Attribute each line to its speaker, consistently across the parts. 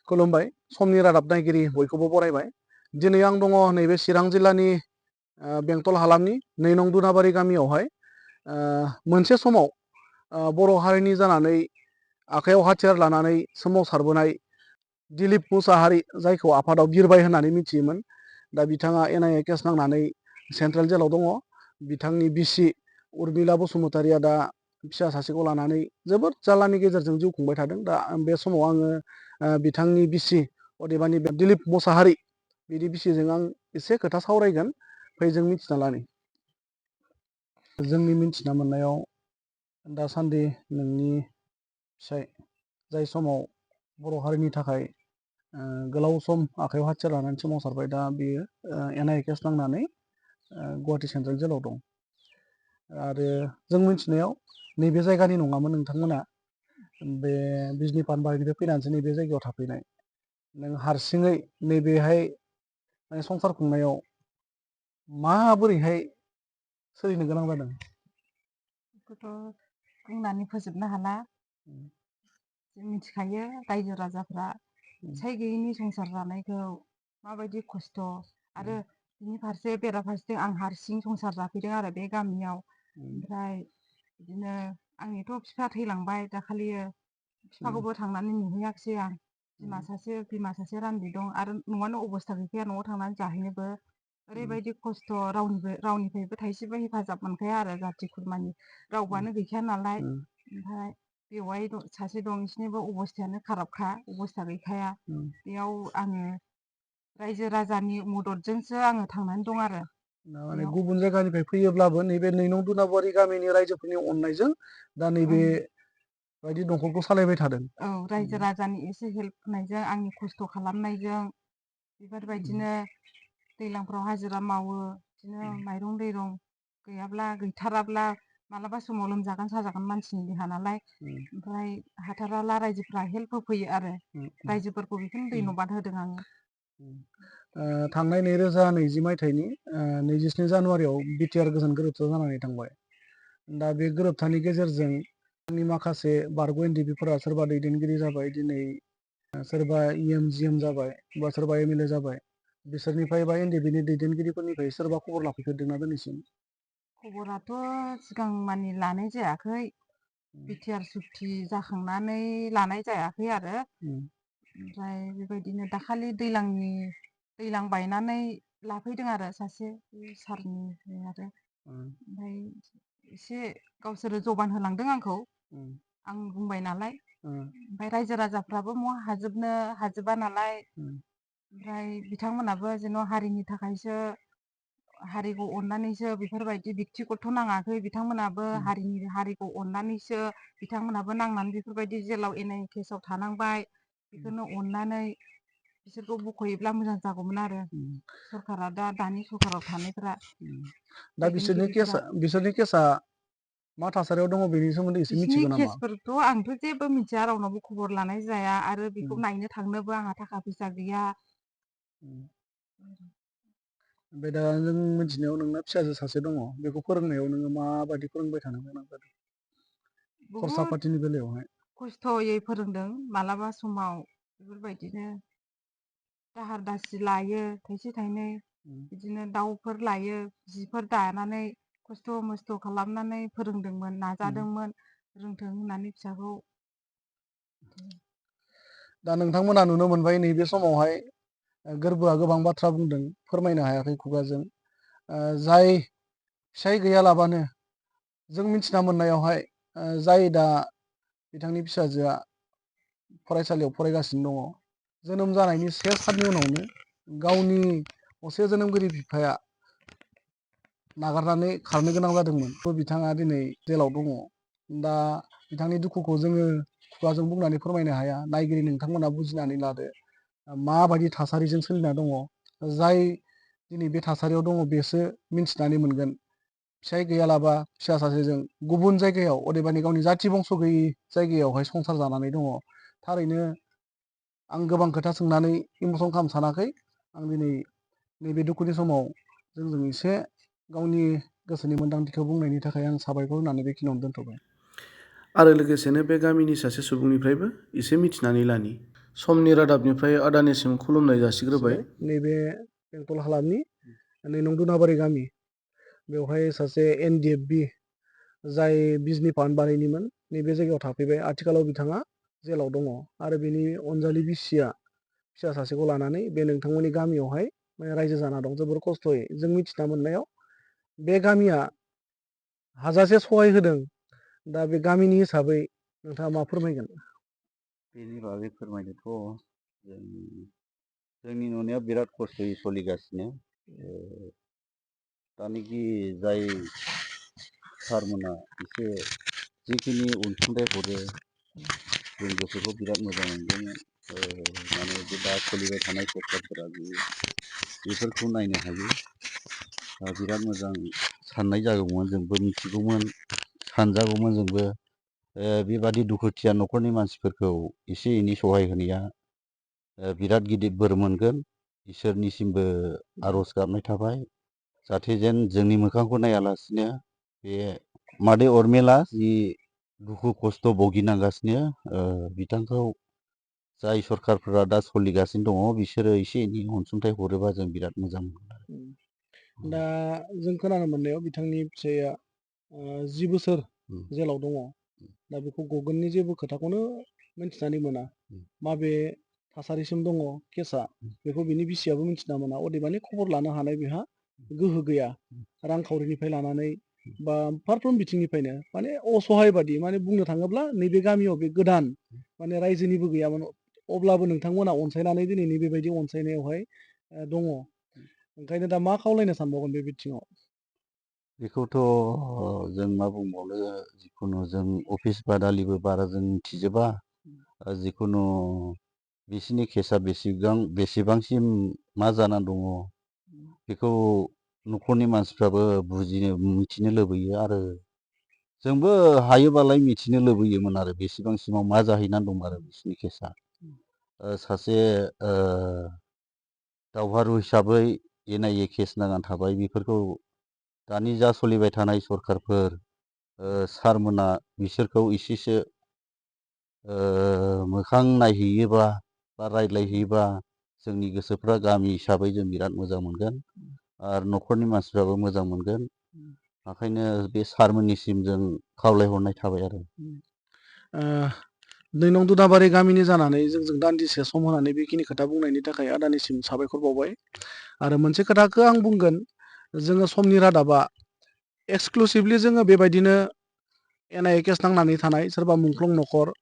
Speaker 1: खुलुमबाय समनि रादाब नायगिरि बयखौबो बरायबाय। दिनै आं दङ नैबे चिरां जिल्लानि बेंटल हालामनि 2 नं दुनाबारि गामियावहाय। मोनसे समाव बर' हारिनि जानानै आखायाव हाथियार लानानै सोमावसारबोनाय दिलीप मुसाहारि, जायखौ आफादाव बिरबाय होननानै मिथियोमोन। दा बिथाङा NIA केस नांनानै सेन्ट्रेल जेलाव दङ। बिथांनि बिसि उर्मिला बसुमतारिया दा फिसा सासेखौ लानानै जोबोद जारलानि गेजेरजों जिउ खुंबाय थादों। दा बे समाव आङो बिथांनि बिसि, अदेबानि बे दिलीप मुसाहारि बिनि बिसिजों आं एसे खोथा सावरायगोन। फै जों मिथिना लानि। जोंनि मिथिना मोननायाव दासान्दि नोंनि फिसाय, जाय समाव बर' हारिनि थाखाय गोलाव सम आखायाव हाथियार लानानै सोमावसारबाय, दा बेयो NIA केस नांनानै गुवाहाटि सेन्ट्रेल जेलाव दं। आरो जों मिथिनायाव नैबे जायगानि नङामोन नोंथांमोना, बे बिजनि पानबारिनिफ्राय फैनानैसो नैबे जायगायाव थाफैनाय। नों हारसिङै नैबेहाय संसार खुंनायाव माबोरैहाय सोलिनो गोनां जादों?
Speaker 2: बेखौथ' बुंनानै फोजोबनो हाला। जों मिथिखायो रायजो राजाफ्रा फिसाय गैयैनि संसार जानायखौ माबायदि खस्थ', आरो बिनि फारसे बेराफारसेथिं आं हारसिं संसार जाफैदों आरो बे गामियाव। ओमफ्राय बिदिनो आंनिथ' बिफा थैलांबाय दाखालियो। बिफाखौबो थांनानै नुहैयाखिसै आं। बिमा सासे रान्दि दं, आरो न'आनो अबस्था गैखाया न'आव थांनानै जाहैनोबो। ओरैबायदि खस्थ', रावनिफ्रायबो थाइसेबो हेफाजाब मोनखाया आरो जाथि खुरमानि रावबोआनो गैखाया नालाय। ओमफ्राय बेवाइ सासे दं, बिसिनिबो अबस्थायानो खाराबखा, अबस्था गैखाया। बेयाव आङो रायजो राजानि मददजोंसो आङो थांनानै दं आरो।
Speaker 1: माने गुबुन जायगानिफ्राय फैयोब्लाबो नैबे 2 नं दुनाबारि गामिनि रायजोफोरनि अननायजों दा नैबे बायदि न'खरखौ सालायबाय थादों।
Speaker 2: औ, रायजो राजानि एसे हेल्प होनायजों, आंनि खस्थ' खालामनायजों, बेफोरबायदिनो दैज्लांफ्राव हाजिरा मावो, बिदिनो माइरं दैरं गैयाब्ला, गैथाराब्ला मालाबा समाव लोमजागोन साजागोन मानसिनि देहा नालाय। ओमफ्राय हाथाराब्ला रायजोफ्रा हेल्प होफैयो आरो। रायजोफोरखौ बेखौनो धन्यबाद होदों आङो।
Speaker 1: थांनाय 2020 मायथाइनि 27 जानुवारियाव बिटिआर गोजोन गोरोबथा जानानै थांबाय। दा बे गोरोबथानि गेजेरजों जोंनि माखासे बारग' एनडिपिफोरा सोरबा दैदेनगिरि जाबाय, दिनै सोरबा EM GM जाबाय, बा सोरबा MLA जाबाय। बिसोरनिफ्राय बा एनडिपिनि दैदेनगिरिफोरनिफ्राय सोरबा खबर लाफैफेरदोंना दिनैसिम?
Speaker 2: खबराथ' सिगां मानि लानाय जायाखै। बिटिआर सुक्ति जाखांनानै लानाय जायाखै आरो। ओमफ्राय बेबायदिनो दाखालि दैलां बायनानै लाफैदों आरो सासे सारनि आरो। ओमफ्राय एसे गावसोरो जबान होलांदों आंखौ, आं बुंबाय नालाय। ओमफ्राय रायजो राजाफ्राबो महा हाजोबा नालाय। ओमफ्राय बिथांमोनाबो जेन' हारिनि थाखायसो, हारिखौ अननानैसो, बेफोरबायदि बिक्तिगथ' नाङाखै। बिथांमोनाबो हारिखौ अननानैसो बिथांमोनहाबो नांनानै बेफोरबायदि जेलाव NIA केसाव थानांबाय। बेखौनो अननानै बिसोरखौ बख'योब्ला मोजां जागौमोन आरो। सरकारा दानि सरकाराव थानायफ्रा,
Speaker 1: दा बिसोरनि केसा मा थासारियाव दङ बेनि सोमोन्दै एसे
Speaker 2: बिसिनि
Speaker 1: मिथिगौ नामा?
Speaker 2: केसफोरथ' आंथ' जेबो मिथिया, रावनावबो खबर लानाय जाया, आरो बेखौ नायनो थांनोबो आंहा थाखा फैसा गैया।
Speaker 1: ओमफ्राय दा जों मिथिनायाव नोंना फिसाजो सासे दङ, बेखौ फोरोंनायाव नोङो माबायदि फोरोंबाय थानो गोनां जादों? खरसा
Speaker 2: बहुद
Speaker 1: पातिनि बेलायावहाय
Speaker 2: खस्थ'यै फोरोंदों। मालाबा समाव बेफोरबायदिनो दाहार दासि लायो, थाइसे थाइनै बिदिनो दाउफोर लायो, जिफोर दानानै खस्थ' मस्थ' खालामनानै फोरोंदोंमोन, नाजादोंमोन रोंथों होननानै फिसाखौ।
Speaker 1: दा नोंथांमोना नुनो मोनबाय नैबे समावहाय गोरबोआ गोबां बाथ्रा बुंदों, फोरमायनो हायाखै खुगाजों। जाय फिसाय गैयालाबानो जों मिथिना मोननायावहाय, जाय दा बिथांनि फिसाजोआ फरायसालियाव फरायगासिनो दङ, जोनोम जानायनि 1 साननि उनावनो गावनि असे जोनोमगिरि बिफाया नागारनानै खारनो गोनां जादोंमोन। बिथाङा दिनै जेलाव दङ। दा बिथांनि दुखुखौ जोङो खुगाजों बुंनानै फोरमायनो हाया। नायगिरि नोंथांमोना बुजिनानै लादो, माबायदि थासारिजों सोलिना दङ। जाय दिनै बे थासारियाव दङ बेसो मिन्थिनानै मोनगोन। फिसाय गैयालाबा फिसा सासेजों गुबुन जायगायाव, अदेबानि गावनि जाथि बंस' गैयि जायगायावहाय संसार जानानै दङ। थारैनो आं गोबां खोथा सोंनानै इमसन खालामनो सानाखै। आं दिनै नैबे दुखुनि समाव जोंजों एसे गावनि गोसोनि मोन्दांथिखौ बुंनायनि थाखाय आं साबायखर होनानै बेखिनियावनो दोनथ'बाय।
Speaker 3: आरो लोगोसेनो बे गामिनि सासे सुबुंनिफ्रायबो एसे मिथिनानै लानि। समनि रादाबनिफ्राय आदानिसिम खुलुमनाय जासिग्रोबाय।
Speaker 1: नैबे बेंटल हालामनि नैनं दुनाबारि गामि बेवहाय सासे NDFB जाय बिजनि फान्ड बानायनिमोन नैबे जायगायाव थाफैबाय। आथिखालाव बिथाङा जेलाव दङ आरो बेनि अनजालि बिसिया फिसा सासेखौ लानानै बे नोंथांमोननि गामियावहाय रायजो जाना दं जोबोर खस्थ'यै। जों मिथिना मोननायाव बे गामिया हाजासे सहाय होदों। दा बे गामिनि हिसाबै नोंथाङा मा फोरमायगोन?
Speaker 4: बेनि बागै फोरमायनोथ' जोंनि नुनायाव बिराद खस्थ'यै सोलिगासिनो। दानिकि जाय सारमोना एसे जिखिनि अनसुंथाइ हरो जों गोसोखौ बिराद मोजां मोनदोंमोन। माने बे दा सोलिबाय थानाय सरकारफोरा बेफोरखौ नायनो हायो। बिराद मोजां साननाय जागौमोन, जोंबो मिथिगौमोन, सानजागौमोन जोंबो। बेबादि दुखुथिया न'खरनि मानसिफोरखौ एसे एनै सहाय होनाया बिराद गिदिर बोर मोनगोन। इसोरनिसिमबो आर'ज गाबनाय थाबाय जाहाथे जेन जोंनि मोखांखौ नायालासिनो बे मादै अरमिला जि दुखु खस्थ' भुगिनांगासिनो बिथांखौ जाय सरकारफोरा दा सोलिगासिनो दङ बिसोरो एसे एनै अनसुंथाइ हरोबा जों बिराद मोजां मोनगोन।
Speaker 1: दा जों खोनानो मोननायाव बिथांनि फिसाया 10 बोसोर जेलाव दङ। दा बेखौ गगननि जेबो खोथाखौनो मिथिनानै मोना। माबे थासारिसिम दङ केसा बेखौ बिनि बिसियाबो मिथिना मोना। अदेबानि खबर लानो हानाय बेहा गोहो गैया। रांखावरिनिफ्राय लानानै बा फारफ्रोम बिथिंनिफ्रायनो माने असहाय बादि। माने बुंनो थाङोब्ला नैबे गामियाव बे गोदान माने रायजोनिबो गैयामोन। अब्लाबो नोंथांमोना अनसायनानै दिनैनि बेबायदि अनसायनायावहाय दङ। ओंखायनो दा मा खावलायनो सानबावगोन बे बिथिङाव?
Speaker 4: बेखौथ' जों मा बुंबावनो, जिखुनु जों अफिस बादालिबो बारा जों मिथिजोबा। जिखुनु बिसिनि केसा बेसेबांसिम मा जाना दङ बेखौ न'खरनि मानसिफ्राबो मिथिनो लुबैयो आरो जोंबो हायोबालाय मिथिनो लुबैयोमोन आरो बेसेबांसिमाव मा जाहैनानै दं आरो बिसिनि केसा। सासे दावहारु हिसाबै NIA केस नांनानै थाबाय। बेफोरखौ दानि जा सोलिबाय थानाय सरकारफोर सारमोना बिसोरखौ एसेसो मोखां नायहैयोबा बा रायज्लायहैयोबा जोंनि गोसोफ्रा गामि हिसाबै जों बिराद मोजां मोनगोन आरो न'खरनि मानसिफ्राबो मोजां मोनगोन। ओंखायनो बे सारमोननिसिम जों खावलायहरनाय थाबाय आरो।
Speaker 1: नैनं दुनाबारि गामिनि जानानै जोंजों दान्दिसे सम होनानै बेखिनि खोथा बुंनायनि थाखाय आदानिसिम साबायखर बावबाय। आरो मोनसे खोथाखौ आं बुंगोन, जोङो समनि रादाबा एक्सक्लुसिभलि जोङो बेबायदिनो NIA केस नांनानै थानाय सोरबा मुंख्लं न'खर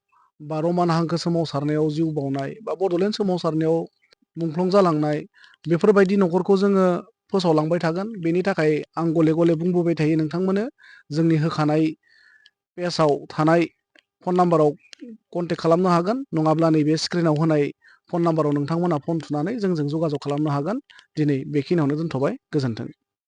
Speaker 1: बा रमान हांखो सोमावसारनायाव जिउ बावनाय बा बड'लेण्ड सोमावसारनायाव मुंख्लं जालांनाय बेफोरबायदि न'खरखौ जोङो फोसावलांबाय थागोन। बेनि थाखाय आं गले गले बुंबोबाय थायो नोंथांमोननो जोंनि होखानाय पेजाव थानाय फन नाम्बाराव कन्टेक्ट खालामनो हागोन। नङाब्ला नैबे स्क्रिनाव होनाय फन नाम्बाराव नोंथांमोना फन थुनानै जोंजों जगाजग खालामनो हागोन। दिनै बेखिनियावनो दोनथ'बाय। गोजोन्थों।